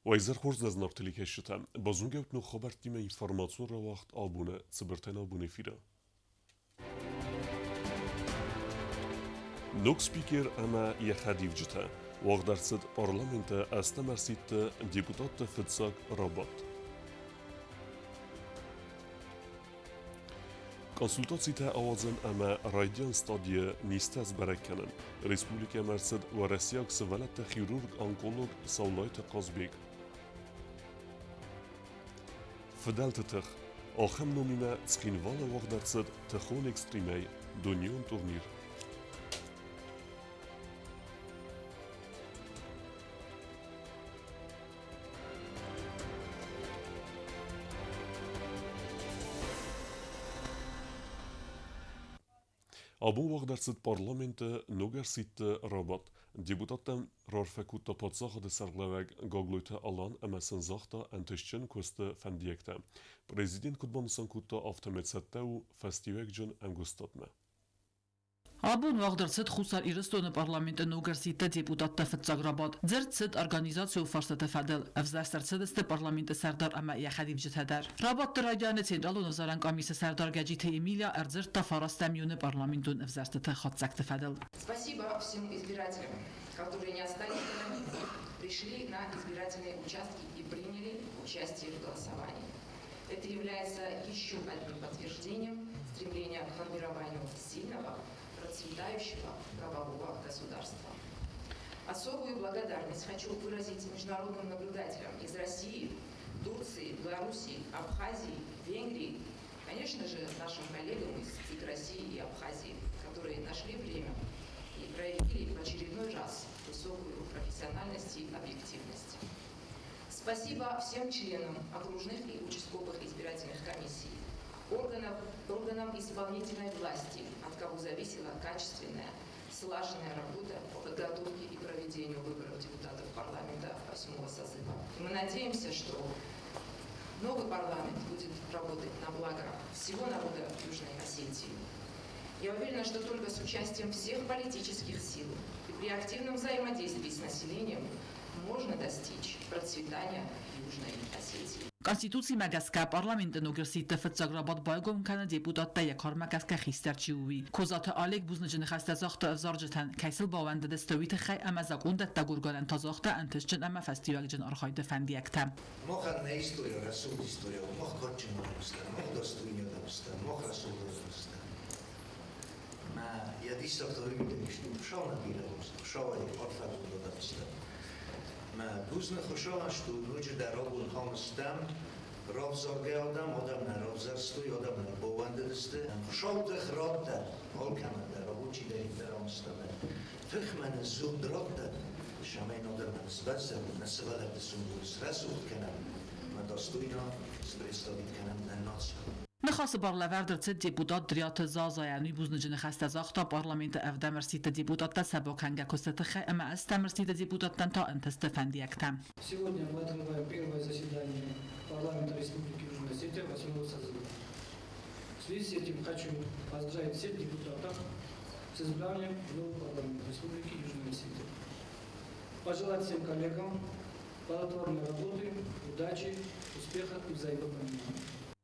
Уӕ изӕр хорз, нӕ зынаргъ телекӕсджытӕ! Базонгӕут ног хабӕрттимӕ информацион рауагъд абоны цыбыртӕй абон эфиры. Ног спикер ӕмӕ йӕ хӕдивджытӕ уагъд ӕрцыд парламенты ӕстӕм ӕрсидты депутатты фыццаг рабадт. Консультацитӕ ауадзын ӕмӕ райдиан стадийы низтӕ сбӕрӕг кӕнын. Республикӕмӕ ӕрцыд уӕрӕсейаг сывӕллӕтты хирург-онколог Саулайты Хъазбег. Фыдӕлты тых. Ахӕм номимӕ Цхинвалы уагъд ӕрцыд тыхон экстримӕй дунеон турнир. Абон уагъд ӕрцыд парламенты ногӕрсидты рабадт. Депутаттӕн раарфӕ кодта паддзахады сӕргълӕууӕг Гаглойты Алан ӕмӕ сын загъта ӕнтыстджын куысты фӕндиӕгтӕ. Президент куыд банысан кодта, афтӕмӕй цӕттӕ у фӕстиуӕгджын ӕмгуыстадмӕ. Абон уагъд ӕрцыд Хуссар Ирыстоны парламенты ногӕрсидты депутатты фыццаг рабадт. Дзырд цыд организацион фарстаты фӕдыл. Ӕвзӕрст ӕрцыдысты парламенты сӕрдар ӕмӕ йӕ хӕдивджытӕ дӕр. Рабадты райдианы Централон ӕвзарӕн къамисы сӕрдар Гӕджиты Эмилия ӕрдзырдта фарастӕм июны парламентон ӕвзӕрстыты хатдзӕгты фӕдыл. Спасибо всем избирателям, которые не остались в стороне, пришли на избирательные участки и приняли участие в голосовании. Это является еще одним подтверждением стремления к формированию сильного, процветающего правового государства. Особую благодарность хочу выразить международным наблюдателям из России, Турции, Белоруссии, Абхазии, Венгрии, конечно же, нашим коллегам из ЦИК России и Абхазии, которые нашли время и проявили в очередной раз высокую профессиональность и объективность. Спасибо всем членам окружных и участковых избирательных комиссий, органам исполнительной власти, от кого зависела качественная, слаженная работа по подготовке и проведению выборов депутатов парламента восьмого созыва. И мы надеемся, что новый парламент будет работать на благо всего народа Южной Осетии. Я уверена, что только с участием всех политических сил и при активном взаимодействии с населением можно достичь процветания Южной Осетии. Конституцимӕ гӕсгӕ парламенты ногӕрсидты фыццаг рабадт байгом кӕны депутаттӕ йӕ кармӕ гӕсгӕ хистӕр чи у, уый. Козаты Олег бузныджы ныхӕстӕ загъта ӕвзарджытӕн, кӕй сыл баууӕндыдысты, уый тыххӕй ӕмӕ закъондӕттӕг органӕн та загъта ӕнтыстджын ӕмӕ фӕстиуӕгджын архайды фӕндиӕгтӕ. Махӕн нӕ история рӕсугъд история у, мах кадджын адӕм стӕм, мах достойный адӕм стӕм, мах рӕсугъд адӕм стӕм. Мӕ йӕ диссӕгтӕ уый мидӕг сты, Хуыцау нӕ бирӕ уарзы, Хуыцауӕй арфӕгонд адӕм стӕм. Мӕ бузныг Хуыцауӕн стут, ноджыдӕр абон ам стӕм, равзаргӕ адӕм, адӕм нӕ равзӕрстой, адӕм нӕ баууӕндыдысты. Хуыцау тых радтӕд алкӕмӕн дӕр, абон чидӕриддӕр ам стӕм, тых мӕнӕ зонд радтӕд, цӕмӕй нодӕрмӕ сбӕззӕм, нӕ сывӕллӕтты зондыл срӕсугъд кӕнӕм, ӕмӕ достойно спредставить кӕнӕм нӕ наци. Ныхасы бар лӕвӕрд ӕрцыд депутат Дриаты Зазайӕн. Уый бузныджы ныхӕстӕ загъта парламенты ӕвдӕм ӕрсидты депутаттӕ сӕ бакӕнгӕ куысты тыххӕй ӕмӕ ӕстӕм ӕрсидты депутаттӕн та ӕнтысты фӕндиӕгтӕ. Сегодня мы открываем первое заседание парламента Республики Южная Осетия восьмого созыва. В связи с этим хочу поздравить всех депутатов с избранием в новый парламент Республики Южная Осетия. Пожелать всем коллегам плодотворной работы, удачи, успеха и взаимопонимания.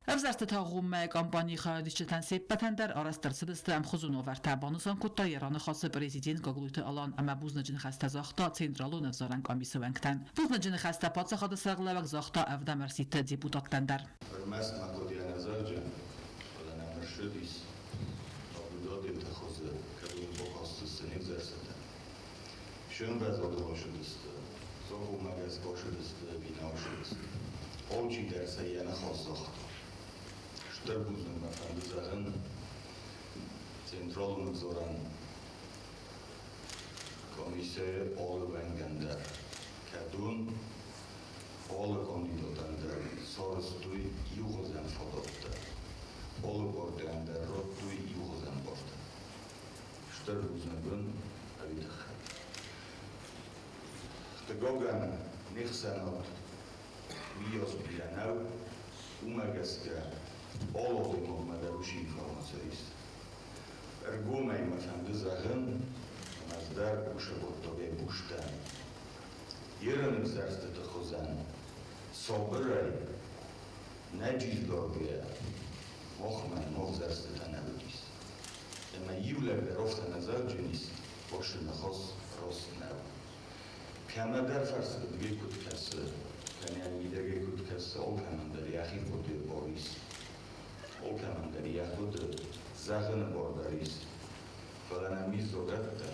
Ӕвзӕрстыты агъоммӕ кампанийы хайадисджытӕн се ппӕтӕн дӕр арӕзт ӕрцыдысты ӕмхуызон уавӕртӕ, банысан кодта йӕ раныхасы президент Гаглойты Алан ӕмӕ бузныджы ныхӕстӕ загъта Централон ӕвзарӕн къамисы уӕнгтӕн. Бузныджы ныхӕстӕ паддзахады сӕргълӕууӕг загъта ӕвдӕм ӕрсидты депутаттӕн дӕр. Ӕрмӕст ма куыд йӕ нӕзӕрджы, фӕлӕ нӕм ӕрсыдис, Абудадеты хуызы кӕдон бахӕсдзысты не взӕрстытӕ. Сӕмбӕлд ӕрцыдысты, закъонмӕ гӕсгӕ ӕрцыдысты ӕви нӕ ӕрцыдысты. Алчидӕр сӕ йӕ ныхас загъта. Стыр бузныг мӕ фӕнды зӕгъын Централон ӕвзарӕн комиссийы алы уӕнгӕн дӕр, кӕдон алы кандидатӕн дӕр сарӕзтой иугъуызӕн фадӕттӕ, алы партийӕн дӕр радтой иугъуызӕн бартӕ. Стыр бузныг уын ӕви тыххӕй. Хъыгагӕн, не хсӕнад уыйас бирӕ нӕу, уымӕ гӕсгӕ алы адӕймагмӕ дӕр уыцы информаци ис. Ӕргомӕй мӕ фӕнды зӕгъын, ӕмӕ ӕз дӕр уыцы хъуыддагӕй буз дӕн. Иры ӕвзӕрстыты хуызӕн сабырӕй, нӕ джиздоргӕйӕ махмӕ ӕвзӕрстытӕ нӕ уыдис. Ӕмӕ иу лӕг дӕр афтӕ нӕ зӕгъджынис, Ошы ныхас раст нӕу. Кӕмӕдӕр фӕрсырдыгӕй куыд кӕсы, кӕнӕ мидӕгӕй куыд кӕсы, алкӕмӕн дӕр йӕхи хъуыды бар ис. Алкӕмӕн дӕр йӕ хъуыды зӕгъыны бар дӕр ис. Фӕлӕ нӕм ис закъӕттӕ,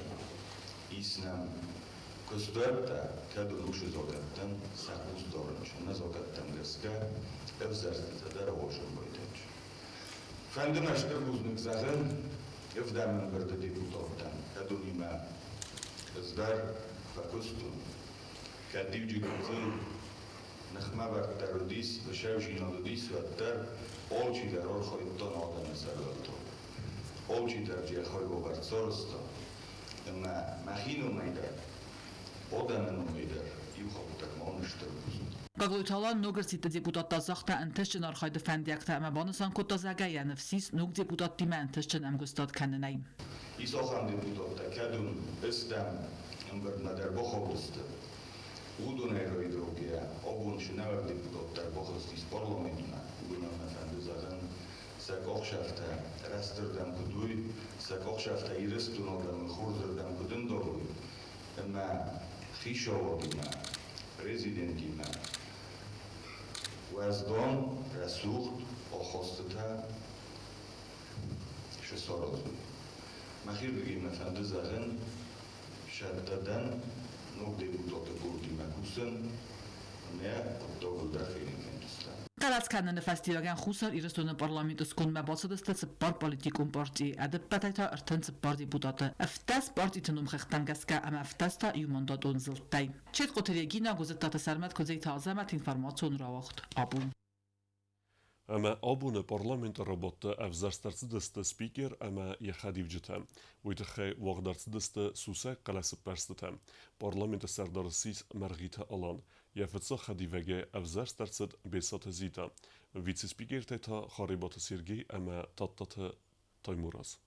ис нӕм куыстуӕттӕ, кӕд уын уыцы закъӕттӕн сӕ хъус дарын чи нӕ закъӕттӕм гӕсгӕ ӕвзӕрстытӕ дӕр ауадзын байдайынц. Фӕнды мӕ стыр бузныг зӕгъын ӕвдӕм ӕмбырды депутаттӕн, кӕд уынимӕ ӕз дӕр фӕкуыстон, кӕд иу гыццыл ныхмӕвӕрддӕр уыдис, быцӕудзинад уыдис, уӕддӕр алчидӕр архайдта адӕмы сӕрвӕлтау. Алчидӕр йӕ хайбавӕрд сарӕзта, ӕмӕ мӕхи номӕй дӕр, адӕмы номӕй дӕр иу хатт дӕр ма уын стыр бузныг. Гаглойты Алан ног ӕрсидты депутаттӕ загъта ӕнтыстджын архайды фӕндиӕгтӕ ӕмӕ банысан кодта, зӕгъгӕ, йӕ ныфс ис ног депутаттимӕ ӕнтыстджын ӕмгуыстад кӕнынӕй. Ис ахӕм депутаттӕ, кӕд уын стӕм ӕмбырдмӕ дӕр бахаудысты, уыдонӕй райдаугӕйӕ, абон цы нӕуӕг депутаттӕ ӕрбахызтис парламентмӕ, уыдонӕн мӕ фӕнды зӕгъын, сӕ къахсӕфтӕ рӕстырдӕм куыд уой, сӕ къахсӕфтӕ Ирыстоны адӕмы хорзырдӕм куыд ӕндавой, ӕмӕ хицауадимӕ, президентимӕ уӕздан, рӕсугъд ахастытӕ саразой. Мӕхирдыгӕй мӕ фӕнды зӕгъын, сӕттӕ дӕн ног депутаты къордимӕ кусын, ӕмӕ хъуыддагыл дӕр фенын кӕндзыстӕм. Хъӕлӕс кӕныны фӕстиуӕгӕн Хуссар Ирыстоны парламенты скондмӕ бацыдысты цыппар политикон партийы, ӕдӕппӕтӕй та 34 депутаты. 17 партиты номхыгъдтӕм гӕсгӕ ӕмӕ 17 та иумандатон зылдтӕй. Четкъоты Регина, Гуызыттаты Сӕрмӕт, Куыдзейты Азӕмӕт, информацион рауагъд «Абон». Ӕмӕ абоны парламенты рабадты ӕвзӕрст ӕрцыдысты спикер ӕмӕ йӕ хӕдивджытӕ. Уый тыххӕй уагъд ӕрцыдысты сусӕг хъӕлӕсыппӕрстытӕ. Парламенты сӕрдар ссис Мӕргъиты Алан. Йӕ фыццаг хӕдивӕгӕй ӕвзӕрст ӕрцыд Бесаты Зита. Вице-спикертӕ та Харебаты Сергей ӕмӕ Тадтаты Таймураз.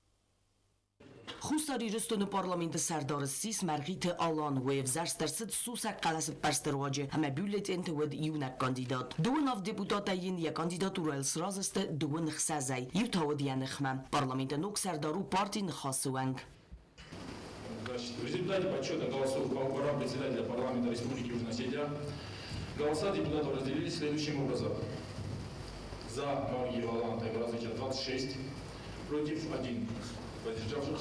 Хуссар Ирыстоны парламенты сӕрдар ссис Мӕргъиты Алан. Уый ӕвзӕрст ӕрцыд сусӕг хъӕлӕсыппӕрсты руаджы ӕмӕ бюллетенты уыд иунӕг кандидат. Дыууын авд депутатӕй йын йӕ кандидатурӕйыл сразы сты дыууын ӕхсӕзӕй, иу та уыд йӕ ныхмӕ. Парламенты ног сӕрдар у парти Ныхасы уӕнг. Значит, в результате подсчета голосов по выборам председателя парламента Республики Южная Осетия голоса депутатов разделились следующим образом. За Маргиева Алана Таймуразовича 26, против 1, воздержавших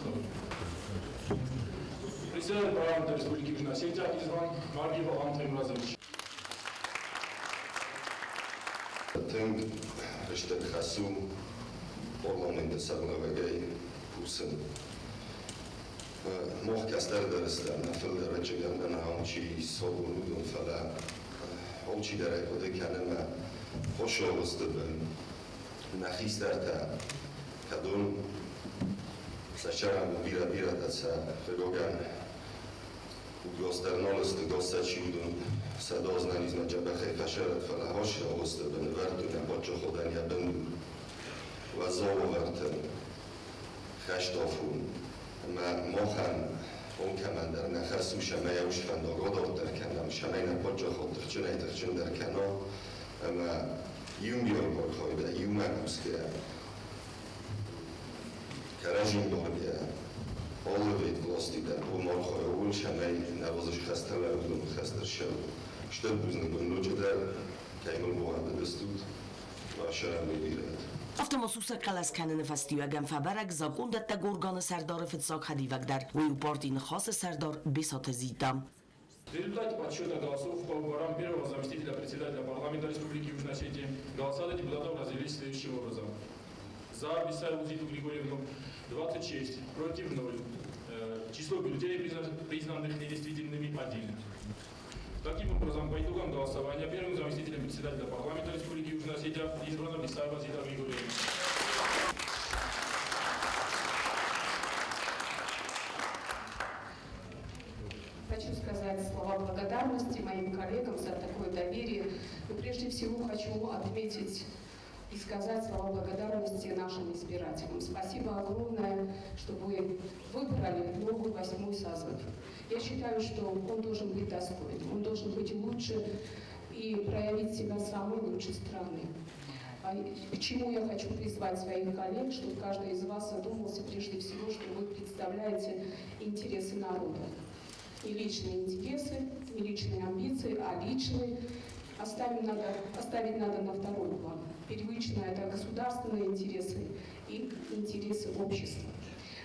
0. Председатель парламента Республики Южная Осетия избран Маргиев Алан Таймуразович. Тынг стыр хӕс у парламенты сӕргълӕууӕгӕй кусын. Мах кӕстӕрдӕр стӕм, нӕ фылдӕр ӕччыгӕн алчи ис абон уыдон, фӕлӕ алчидӕр ӕй хъуыды кӕны мӕ хосагъуысты бын. Нӕ хистӕртӕ, кӕдон сӕ сӕрӕн бирӕ-бирӕтӕ сӕ хъыгагӕн удгасдӕр нал сты, гас сӕ чи уыдон сӕ дазнӕнизмӕ дзӕбӕхӕй фӕсӕрӕд, фӕлӕ хосагъуысты бын ӕвӕрдтой нӕ паддзахадӕн йӕ бындур. Уӕззау уавӕрты хӕстафон ӕмӕ махӕн алкӕмӕн дӕр нӕ хӕс у, цӕмӕй уыцы фӕндаг адарддӕр кӕнӕм, цӕмӕй нӕ паддзахад тыхджынӕй-тыхджындӕр кӕна ӕмӕ иумиаг архайдӕй, иумӕ кусгӕйӕ, кӕрӕдзи ӕмбаргӕйӕ, алы власти дӕр уым архайа ууыл, цӕмӕй нӕ разы цы хӕстӕ лӕууы, уыдон хӕстӕ ссӕуой. Стыр бузныг уын ноджыдӕр, кӕй мыл баууӕндыдыстут, уӕ сӕрӕн бирӕ. Афтӕ ма сусӕг хъӕлӕс кӕныны фӕстиуӕгӕн фӕбӕрӕг закъондӕттӕг органы сӕрдары фыццаг хӕдивӕг дӕр. Уый у парти Ныхасы сӕрдар Бесаты Зита. В результате подсчета голосов по выборам первого заместителя председателя парламента Республики Южная Осетия голоса депутатов разделились следующим образом. За Бесаеву Зиту Григорьевну 26, против 0. Число бюллетеней, признанных недействительными, 1. Таким образом, по итогам голосования первым заместителем председателя парламента Республики Южная Осетия избрана Бесаева Зита Григорьевна. Хочу сказать слова благодарности моим коллегам за такое доверие. Но прежде всего хочу отметить и сказать слова благодарности нашим избирателям. Спасибо огромное, что вы выбрали новый восьмой созыв. Я считаю, что он должен быть достоин, он должен быть лучше и проявить себя с самой лучшей стороны. К чему я хочу призвать своих коллег, чтобы каждый из вас задумался прежде всего, что вы представляете интересы народа. Не личные интересы, не личные амбиции, а личные оставить надо на второй план. Первично это государственные интересы и интересы общества.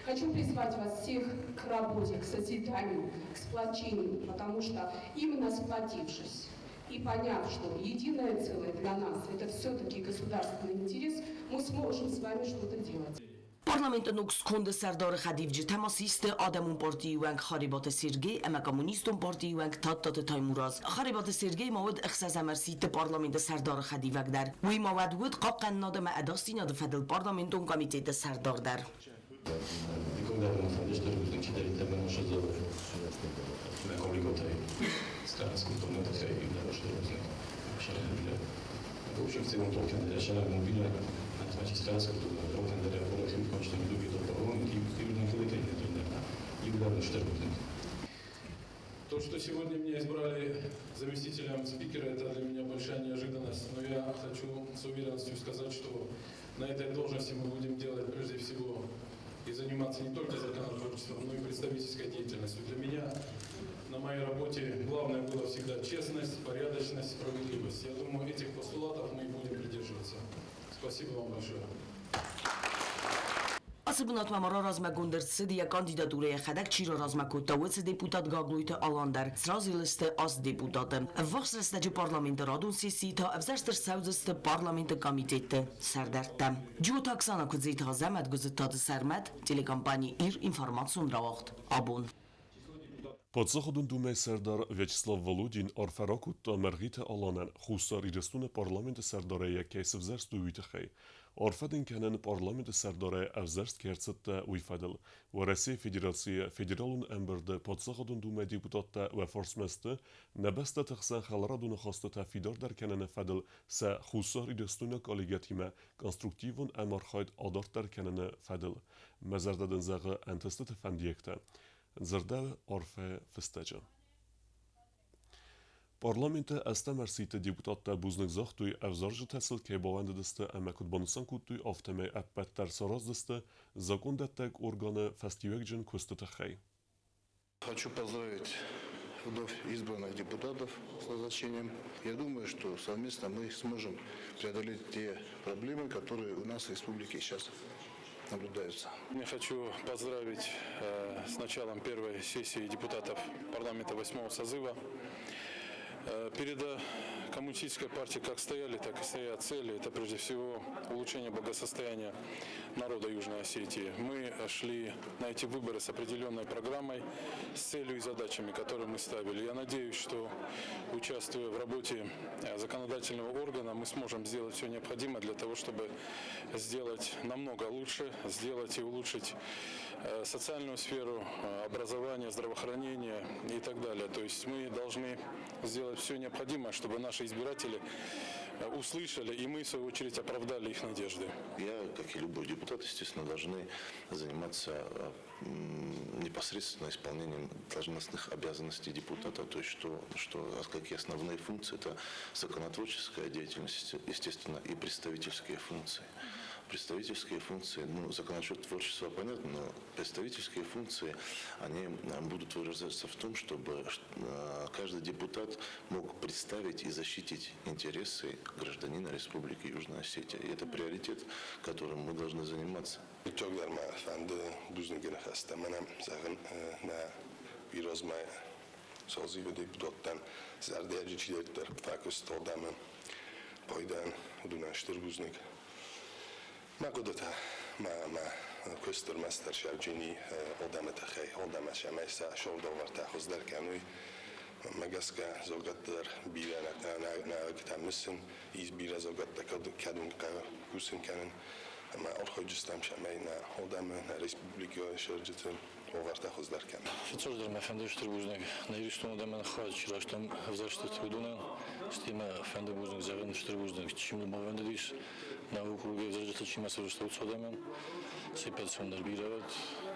Хочу призвать вас всех к работе, к созиданию, к сплочению, потому что именно сплотившись и поняв, что единое целое для нас – это все-таки государственный интерес, мы сможем с вами что-то делать. Парламенты ног сконды сӕрдары хӕдивджытӕ ма систы Адӕмон партийы уӕнг Харебаты Сергей ӕмӕ Коммунистон партийы уӕнг Тадтаты Таймураз. Харебаты Сергей ма уыд ӕхсӕзӕм ӕрсидты парламенты сӕрдары хӕдивӕг дӕр. Уый ма уӕд уыд Хъахъхъӕнынад ӕмӕ ӕдасдзинады фӕдыл парламентон комитеты сӕрдар дӕр. Дыккаг фӕнды стыр бузныг чидӕриддӕр мӕ сӕдзӕуы мӕ коллеготӕй, скарнскультурны тыххӕй стыр бузныг. Бирӕ. Общем, толкендere шарагмобиле, толкендere стыр бузныг. То, что сегодня меня избрали заместителем спикера, это для меня большая неожиданность. Но я хочу с уверенностью сказать, что на этой должности мы будем делать прежде всего и заниматься не только законотворчеством, но и представительской деятельностью. Для меня на моей работе главное было всегда честность, порядочность, справедливость. Я думаю, этих постулатов мы и будем придерживаться. Спасибо вам большое. Ацы бынатмӕ ма раразмӕгонд ӕрцыд йӕ кандидатурӕ йӕхӕдӕг чи раразмӕ кодта, уыцы депутат Гаглойты Алан дӕр. Сразы сты аст депутаты. Ӕввахс рӕстӕджы парламенты радон сессийы та ӕвзӕрст ӕрцӕудзысты парламенты комитетты сӕрдӕрттӕ. Джиоты Оксана, Куыдзиты Азӕмӕт, Гуызыттаты Сӕрмӕт, телекомпани «Ир», информацион рауагъд «Абон». Паддзахадон Думӕйы сӕрдар Вячеслав Володин арфӕ ракодта Мӕргъиты Аланӕн Хуссар Ирыстоны парламенты сӕрдарӕй йӕ кӕй сывзӕрстой, уый тыххӕй. Арфӕ дын кӕнын парламенты сӕрдарӕй ӕвзӕрст кӕй ӕрцыдтӕ, уый фӕдыл. Уӕрӕсейы Федерацийы Федералон ӕмбырды Паддзахадон Думӕйы депутаттӕ уӕ фарсмӕ сты, нӕ бӕстӕты хсӕн хӕларадон ахастытӕ фидардӕр кӕныны фӕдыл сӕ Хуссар Ирыстойнаг коллегӕтимӕ конструктивон ӕмархайд адарддӕр кӕныны фӕдыл. Мӕ зӕрдӕ дын зӕгъы ӕнтыстыты фӕндиӕгтӕ. Дзырдӕуы арфӕйы фыстӕджы. Парламенты ӕстӕм ӕрсидты депутаттӕ бузныг загътой, ӕвзарджытӕ сыл кӕй баууӕндыдысты ӕмӕ куыд банысан кодтой, афтӕмӕй ӕппӕт дӕр сараздзысты закъондӕттӕг органы фӕстиуӕгджын куысты тыххӕй. Хочу поздравить вновь избранных депутатов с назначением. Я думаю, что совместно мы сможем преодолеть те проблемы, которые у нас в республике сейчас наблюдаются. Я хочу поздравить с началом первой сессии депутатов парламента восьмого созыва. Перед Коммунистической партией как стояли, так и стоят цели. Это прежде всего улучшение благосостояния народа Южной Осетии. Мы шли на эти выборы с определенной программой, с целью и задачами, которые мы ставили. Я надеюсь, что, участвуя в работе законодательного органа, мы сможем сделать все необходимое для того, чтобы сделать намного лучше, сделать и улучшить социальную сферу, образование, здравоохранение и так далее. То есть мы должны сделать все необходимое, чтобы наши избиратели услышали, и мы, в свою очередь, оправдали их надежды. Я, как и любой депутат, естественно, должны заниматься непосредственно исполнением должностных обязанностей депутата. То есть какие основные функции? Это законотворческая деятельность, естественно, и представительские функции. Представительские функции, ну, законотворчество понятно, но представительские функции, они будут выражаться в том, чтобы каждый депутат мог представить и защитить интересы гражданина Республики Южная Осетия. И это приоритет, которым мы должны заниматься. Фыццагдӕр мӕ фӕнды бузныджы ныхӕстӕ мӕнӕн зӕгъын нӕ размӕ созывы депутаттӕн зӕрдиаджы чидӕриддӕр фӕкуыста адӕмы пайдайӕн, уыдонӕн стыр бузныг. Мӕ хъуыдытӕ мӕ куыст ӕрмӕстдӕр Сӕрджини адӕмы тыххӕй, адӕмы цӕмӕй сӕ цардуавӕртӕ хуыздӕр кӕной. Мӕнмӕ гӕсгӕ закъӕттӕ дӕр бирӕ нӕ мысын, ис бирӕ закъӕттӕ, кӕдон хъӕуы кусын кӕнын. Ӕмӕ архайдзыстӕм, цӕмӕй нӕ адӕмы, нӕ республикӕйы цӕрджыты Уавӕртӕ хуыздӕр кӕнын. Фыццаджыдӕр мӕ фӕнды стыр бузныг нӕ Ирыстоны адӕмӕн, хайад чи райстам ӕвзӕрстыты, уыдонӕн. Стӕй мӕ фӕнды бузныг зӕгъын, стыр бузныг, чи мыл баууӕндыдис, нӕ округы ӕвзарджытӕ чи ма сӕвзӕрста, уыцы адӕмӕн. Се ппӕт дӕр бирӕ уӕд.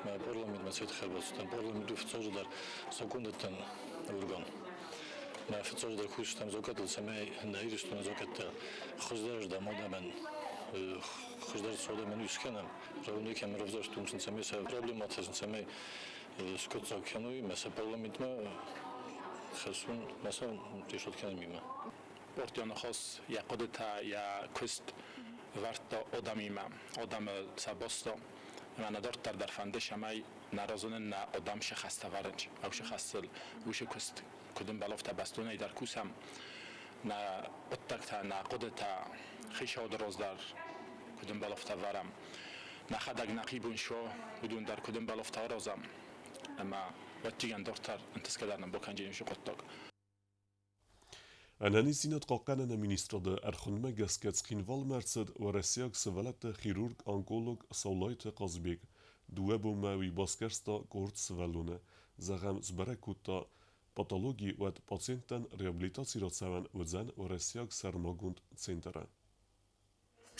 Мӕ парламентмӕ цӕй тыххӕй бацыдтӕн? Парламент у фыццаджыдӕр закондӕттӕн орган. Мӕ фыццаджыдӕр кусдзыстӕм закъӕттыл, цӕмӕй нӕ Ирыстоны закъӕттӕ хуыздӕрырдӕм адӕмӕн хуыздӕр цы адӕмӕн ус кӕнӕм, рауынӕй кӕм ӕрӕвзӕрст, уым сын цӕмӕй сӕ проблемӕтӕ сын цӕмӕй скъуыддзаг кӕной, мӕ сӕ парламентмӕ хӕссон, мӕ сӕ решат кӕнӕм имӕ. Партион ныхас йӕ хъуыдытӕ, йӕ куыст вӕрдта адӕмимӕ, адӕмы сӕ баста. Ӕмӕ нӕ дарддӕр дӕр фӕнды, цӕмӕй нӕ разонын нӕ адӕм се хӕстӕ вӕрынц, ӕу се хӕстыл уыцы куыст куыд ӕмбӕлы, афтӕ бӕстонӕй дӕр кусӕм. Нӕ хъуыддӕгтӕ, нӕ хъуыдытӕ хицауады раз дӕр куыд ӕмбӕлы, афтӕ вӕрӕм. Нӕхӕдӕг нӕхи бон суа, уыдон дӕр куыд ӕмбӕлы, афтӕ аразӕм. Ӕмӕ уӕддигӕн дарддӕр ӕнтысгӕ дӕр нын бакӕнджын уыцы хъуыддаг. Ӕнӕниздзинад хъахъхъӕныны министрады ӕрхуынмӕ гӕсгӕ Цхинвалмӕ ӕрцыд уӕрӕсейаг сывӕллӕтты хирург-онколог Саулайты Хъазбег. Дыууӕ бонмӕ уый басгӕрста къорд сывӕллоны. Зӕгъӕм, сбӕрӕг кодта, патологи, уӕд пациенттӕн реабилитаци рацӕуӕн уыдзӕн уӕрӕсейаг сӕрмагонд центры.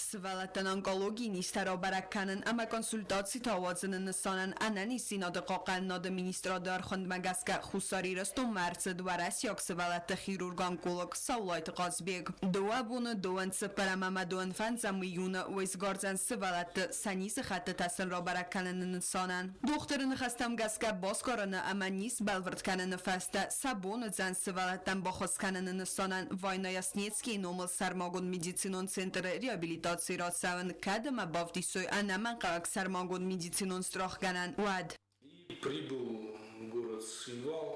Сывӕллӕттӕн онкологийы низтӕ рабӕрӕг кӕнын ӕмӕ консультацитӕ ауадзыны нысанӕн Ӕнӕниздзинады хъахъхъӕнынады министрады ӕрхуындмӕ гӕсгӕ Хуссар Ирыстонмӕ ӕрцыд уӕрӕсейаг сывӕллӕтты хирург-онколог Саулайты Хъазбег. Дыууӕ боны дыууын цыппӕрӕм ӕмӕ дыууын фӕндзӕм июны уый сгардзӕн сывӕллӕтты сӕ низы хӕттытӕ сын рабӕрӕг кӕныны нысанӕн. Дохтыры ныхӕстӕм гӕсгӕ басгарыны ӕмӕ низ бӕлвырд кӕныны фӕстӕ сӕ бон уыдзӕн сывӕллӕттӕн баххуыс кӕныны нысанӕн Войно-Яснецкийы номыл сӕрмагонд медицинон центры реабилитаци рацӕуын, кӕд ӕмӕ бавдисой ӕнӕмӕнгхъӕуӕг сӕрмагонд медицинон страхгӕнӕн, уӕд. Прибыл в город Цхинвал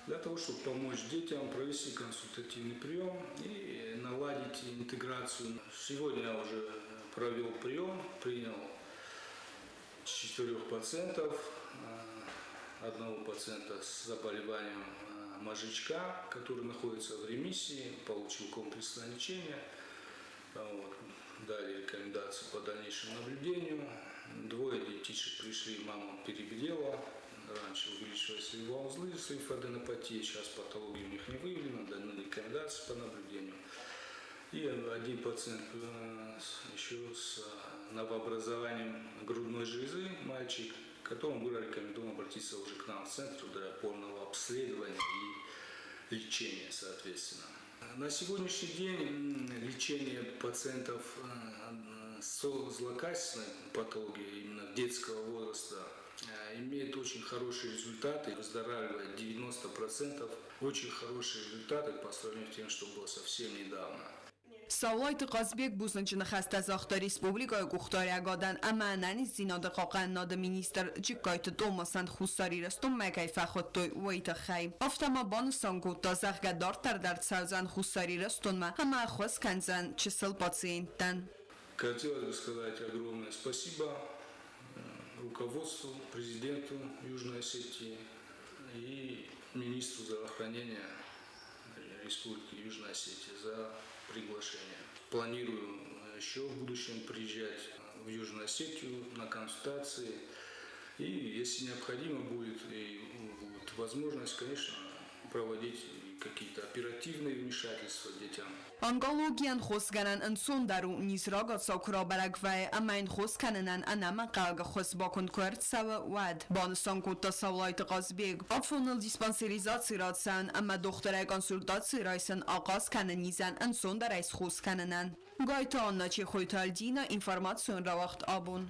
для того, чтобы помочь детям провести консультативный прием и наладить интеграцию. Сегодня я уже провел прием, принял четырех пациентов. Одного пациента с заболеванием мозжечка, который находится в ремиссии, получил комплексное лечение. Вот, дали рекомендации по дальнейшему наблюдению. Двое детишек пришли, мама переболела. Раньше увеличивались лимфоузлы с лимфаденопатией, сейчас патология у них не выявлена, даны рекомендации по наблюдению. И один пациент еще с новообразованием грудной железы, мальчик, которому было рекомендовано обратиться уже к нам в центр для полного обследования и лечения, соответственно. На сегодняшний день лечение пациентов с злокачественной патологией, именно детского возраста, имеет очень хорошие результаты, выздоравливает 90%. Очень хорошие результаты по сравнению с тем, что было совсем недавно. Саулайты Хъазбег бузныджы ныхӕстӕ загъта республикӕйы къухдариӕгадӕн ӕмӕ ӕнӕниздзинады хъахъхъӕнынады министр Джыккайты Томасӕн Хуссар Ирыстонмӕ кӕй фӕхуыдтой, уый тыххӕй. Афтӕ ма банысан кодта, зӕгъгӕ, дарддӕр дӕр цӕудзӕн Хуссар Ирыстонмӕ ӕмӕ ӕххуыс кӕндзӕн чысыл пациенттӕн. Хотелось бы сказать огромное спасибо руководству, президенту Южной Осетии и министру здравоохранения Республики Южная Осетия за приглашение. Планирую еще в будущем приезжать в Южную Осетию на консультации. И если необходимо будет и будет возможность, конечно, проводить какие-то оперативные вмешательства детям. Онкологийӕн хосгӕнӕн ӕнцондӕр у, низ рагацау куы рабӕрӕг вӕййы ӕмӕ йын хос кӕнынӕн ӕнӕмӕнгхъӕугӕ хос баконд куы ӕрцӕуы, уӕд, банысан кодта Саулайты Хъазбег. Афоныл диспансеризаци рацӕуын ӕмӕ дохтырӕй консультаци райсын ахъаз кӕны низӕн ӕнцондӕрӕй схос кӕнынӕн. Гайты Анна, Чехойты Альдина, информацион рауагъд Абон.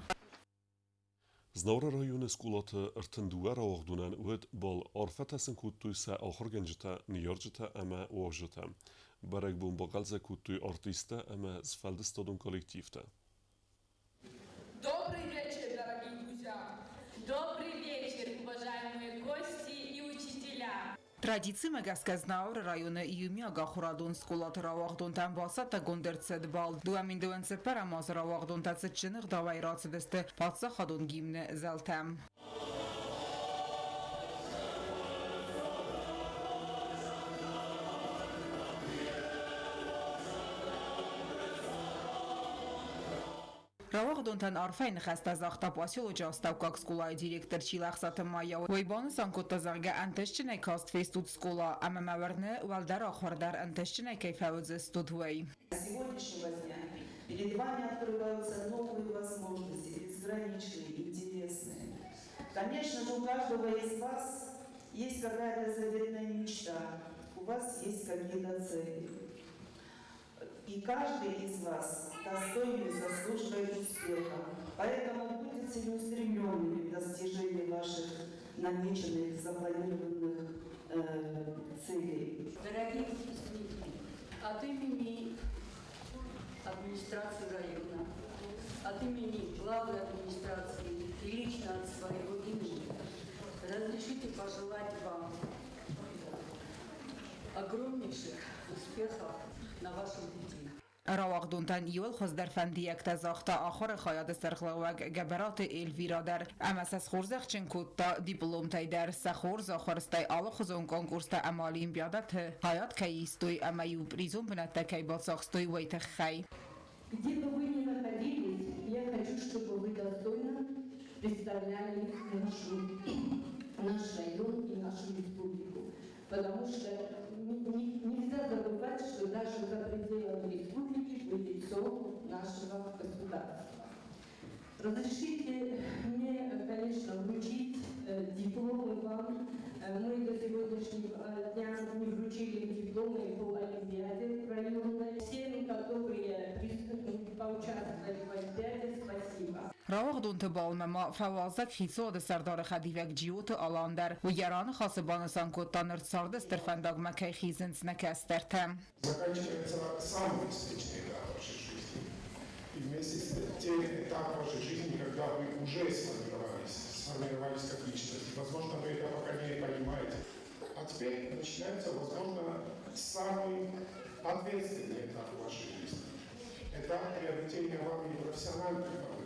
Знауыры районы скъолаты 32 рауагъдонӕн уыд бал. Арфӕтӕ сын кодтой сӕ ахуыргӕнджытӕ, ныййарджытӕ ӕмӕ уазджытӕ. Бӕрӕгбон бахъӕлдзӕг кодтой артисттӕ ӕмӕ сфӕлдыстадон коллективтӕ. Добрый вечер, дорогие друзья! Добрый вечер, уважаемые гости и учителя! Традицимӕ гӕсгӕ Знауыры районы иумиагахуырадон скъолаты рауагъдонтӕн бацӕттӕгонд ӕрцыд бал. 2024 азы рауагъдонтӕ цытджын ӕгъдауӕй рацыдысты паддзахадон гимны зӕлтӕм. Рауагъдонтӕн арфӕйы ныхӕстӕ загъта поселочы астӕуккаг скъолайы директор Чилӕхсаты Майя. Уый банысан кодта, зӕгъгӕ, ӕнтыстджынӕй каст фестут скъола ӕмӕ мӕ уырны, уӕлдӕр ахуыр дӕр ӕнтыстджынӕй кӕй фӕуыдзыстут, уый. Сегодняшнего дня перед вами открываются новые возможности, безграничные, интересные. Конечно же, у каждого из вас есть какая-то заветная мечта, у вас есть какие-то цели. И каждый из вас достойный и заслуживает успеха. Поэтому будьте целеустремленными в достижении ваших намеченных, запланированных целей. Дорогие выпускники, от имени администрации района, от имени главной администрации и лично от своего имени разрешите пожелать вам огромнейших успехов на вашем пути. Рауагъдонтӕн иууыл хуыздӕр фӕндиӕгтӕ загъта ахуыры хайады сӕргълӕууӕг Гӕбӕраты Эльвира дӕр ӕмӕ сӕ схорзӕхджын кодта дипломтӕй дӕр, сӕ хорз ахуырстӕй алыхуызон конкурстӕ ӕмӕ олимпиадӕты хайад кӕй истой ӕмӕ-иу призон бынӕттӕ кӕй бацахстой, уый тыххӕй. Где бы вы ни находились, я хочу, чтобы вы достойно представляли нашу, наш район и нашу республику. Потому что нельзя забывать, что даже за пределами республики вы лицо нашего государства. Разрешите мне, конечно, вручить дипломы вам. Мы до сегодняшнего дня не вручили дипломы по Олимпиаде районной. Всем, которые поучаствовали в Олимпиаде, спасибо. Рауагъдонты балмӕ ма фӕуазӕг хицауады сӕрдары хӕдивӕг Джиоты Алан дӕр. Уый йӕ раныхасы банысан кодта, ныр царды стыр фӕндагмӕ кӕй хизынц нӕ кӕстӕртӕ. Заканчивается самый встречный этап вашей жизни. И вместе с тем этап вашей жизни, когда вы уже сформировались, сформировались как личность. Возможно, вы это пока не понимаете. А теперь начинается, возможно, самый ответственный этап вашей жизни. Этап приобретения вами профессиональных навыков.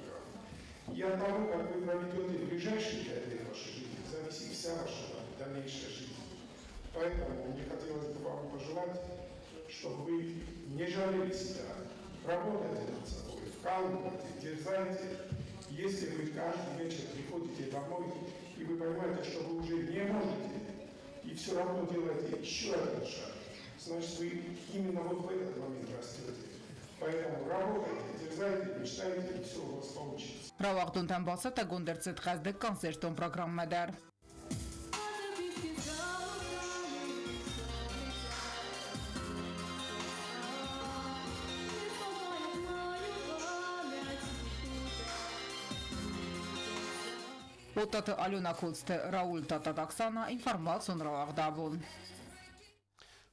И от того, как вы проведете ближайшие 5 лет вашей жизни, зависит вся ваша дальнейшая жизнь. Поэтому мне хотелось бы вам пожелать, чтобы вы не жалели себя, работайте над собой, вкалывайте, дерзайте. Если вы каждый вечер приходите домой, и вы понимаете, что вы уже не можете, и все равно делаете еще один шаг, значит, вы именно вот в этот момент растете. Поэтому работайте, дерзайте, мечтайте, и все у вас получится. Рауагъдонтӕн бацӕттӕгонд ӕрцыд хъӕздыг концертон программӕ дӕр. Оттаты Алена Коцты, Рауль Тататаксана, информацион рауагъдабон.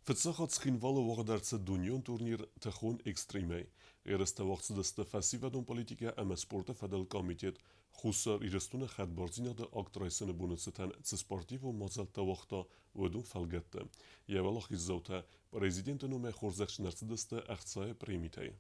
Фыццаг хатт Цхинвалы уагъд ӕрцыд дунеон турнир тыхон экстримӕй. Ерыстӕ уагъд цыдысты фӕсивӕдон политикӕ ӕмӕ спорты фӕдыл комитет Хуссар Ирыстоны хӕдбардзинады акт райсыны боны цытӕн цы спортивон мадзӕлттӕ уагъта, уыдон фӕлгӕтты. Йӕ уӕлахиздзаутӕ президенты номӕй хорзӕхджын ӕрцыдысты ӕхцайы премитӕй.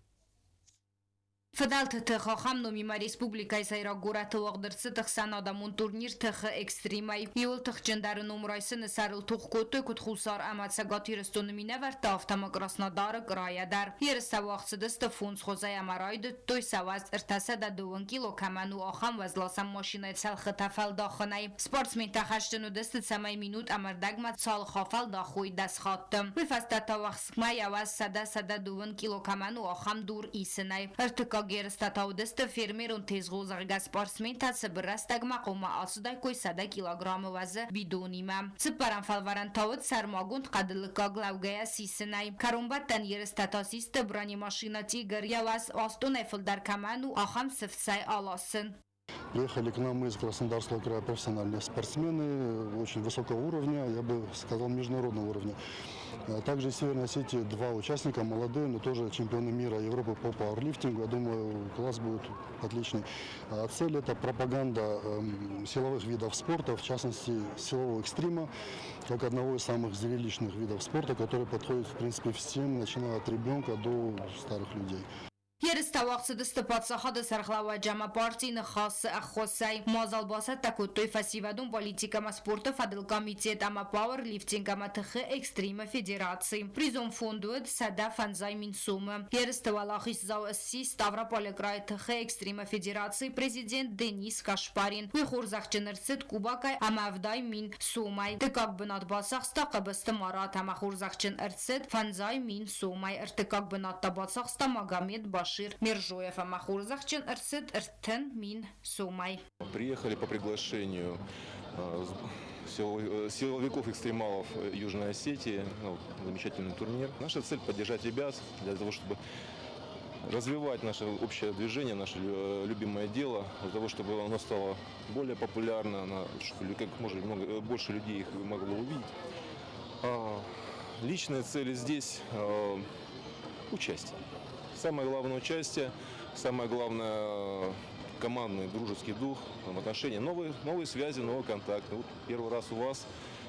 Фыдӕлты тых ахӕм номимӕ республикӕйы сӕйраг горӕты уагъд ӕрцыд ӕхсӕнадӕмон турнир тыхы экстримӕй. Иуыл тыхджындӕры ном райсыны сӕрыл тох кодтой куыд Хуссар ӕмӕ Цӕгат Ирыстоны минӕвӕрттӕ, афтӕ ма Краснодары крайӕ дӕр. Ерыстӕ уагъд цыдысты фондз хуызӕй ӕмӕ райдыдтой сӕ уӕз 302 кило кӕмӕн у, ахӕм уӕзласӕн машинӕйы цӕлхытӕ фӕлдахынӕй. Спортсментӕ хӕсджын уыдысты, цӕмӕй минут ӕмӕ рдӕгмӕ цалх афӕлдахой 10 хатты. Уый фӕстӕ та уӕхскмӕ йӕ уӕз 100 102 кило кӕмӕн у, ахӕм дур исынӕй. Ӕртыккаг ерыстӕ та уыдысты фермерон тезгъо, зӕгъгӕ, спортсментӕ цыбыр рӕстӕгмӕ хъуамӕ ацыдаиккой 100 килограммы уӕзы бидонимӕ. Цыппӕрӕм фӕлварӕн та уыд сӕрмагонд хъӕды лыггаг лӕугӕйӕ сисынӕй. Кӕронбӕттӕн ерыстӕ та систы бронемашинӕ «Тигр» йӕ уӕз 8 тоннӕй фылдӕр кӕмӕн у, ахӕм сыфцӕй аласын. Приехали к нам из Краснодарского края профессиональные спортсмены очень высокого уровня, я бы сказал, международного уровня. Также из Северной Осетии два участника, молодые, но тоже чемпионы мира Европы по пауэрлифтингу. Я думаю, класс будет отличный. Цель – это пропаганда силовых видов спорта, в частности, силового экстрима, как одного из самых зрелищных видов спорта, который подходит, в принципе, всем, начиная от ребенка до старых людей. Ерыстӕ уагъд цыдысты паддзахады сӕргълӕууӕджы ӕмӕ партийы Ныхасы ӕххуысӕй. Мадзал бацӕттӕ кодтой фӕсивӕдон политикӕ ӕмӕ спорты фӕдыл комитет ӕмӕ пауэрлифтинг ӕмӕ тыхы экстримы федераци. Призон фонд уыд 150 000 сомы. Ерысты уӕлахиздзау ссис Ставрополы крайы тыхы экстримы федерацийы президент Денис Кашпарин. Уый хорзӕхджын ӕрцыд кубокӕй ӕмӕ 70 000 сомӕй. Дыккаг бынат бацахста Хъӕбысты Марат ӕмӕ хорзӕхджын ӕрцыд 50 000 сомӕй. Ӕртыккаг бынат та бацахста Магомед Башир Мержоев ӕмӕ хорзӕхджын ӕрцыд 30 000 сомӕй. Приехали по приглашению силовиков-экстремалов Южной Осетии. Ну, замечательный турнир. Наша цель – поддержать ребят для того, чтобы развивать наше общее движение, наше любимое дело, для того, чтобы оно стало более популярно, чтобы как можно больше людей их могло увидеть. Личные цели здесь участие. Самое главное участие, самое главное командный дружеский дух, отношения, новые связи, новые контакты. Вот первый раз у вас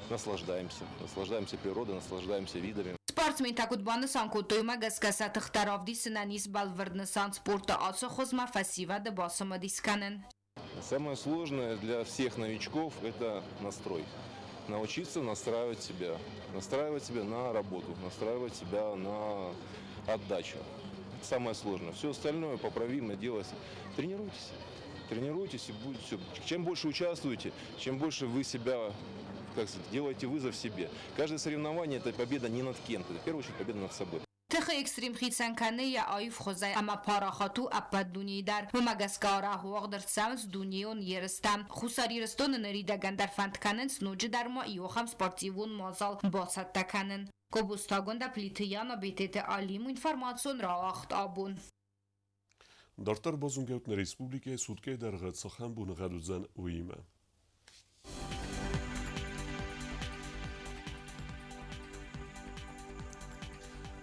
наслаждаемся, наслаждаемся природой, наслаждаемся видами. Спортсментӕ куыд банысан кодтой, уымӕ гӕсгӕ сӕ тыхтӕ равдисынӕн ис бӕлвырд нысан спорты ацы хуызмӕ фӕсивӕды бацымыдис кӕнын. Самое сложное для всех новичков – это настрой. Научиться настраивать себя. Настраивать себя на работу, настраивать себя на отдачу. Это самое сложное. Все остальное поправимо делать. Тренируйтесь. Тренируйтесь, и будет все. Чем больше участвуете, чем больше вы себя, как сказать, делаете вызов себе. Каждое соревнование – это победа не над кем-то, это в первую очередь победа над собой. Тыхы экстрим хицӕн кӕны йӕ аив хуызӕй ӕмӕ парахат у ӕппӕт дунейы дӕр. Уымӕ гӕсгӕ арӕх уагъд ӕрцӕуынц дунейон ерыстӕ. Хуссар Ирыстоны ныридӕгӕн дӕр фӕнд кӕнынц ноджыдӕр ма иу ахӕм спортивон мадзал бацӕттӕ кӕнын. Гобозты Агуындӕ, Плиты Яна, Бететы Алим, информацион рауагъд Абон. Дарддӕр базонгӕут, нӕ республикӕйы суткӕйы дӕргъы цахӕм боныгъӕд уыдзӕн, уыимӕ.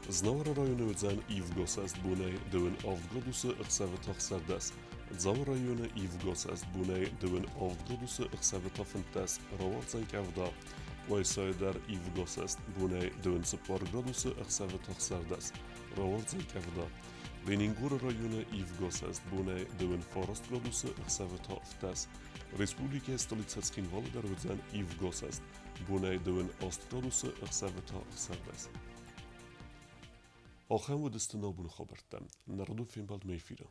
Знауыры районы уыдзӕн ивгӕ бонӕй 27 градусы, ӕхсӕвы та 16. Дзауы районы ивгӕ бонӕй 27 градусы, ӕхсӕвы та 15, рауардзӕн къӕвда. Къуайсайы дӕр ивгӕ бонӕй 24 градусы, ӕхсӕвы та 16, рауардзӕн къӕвда. Ленингоры районы ивгӕ бонӕй 29 градусы, ӕхсӕвы та 15. Республикӕйы столицӕ Цхинвалы дӕр уыдзӕн ивгӕ бонӕй 28 градусы, ӕхсӕвы та 16. Ахӕм уыдысты нӕ абоны хабӕрттӕ. Нӕ радон фембӕлдмӕ эфиры.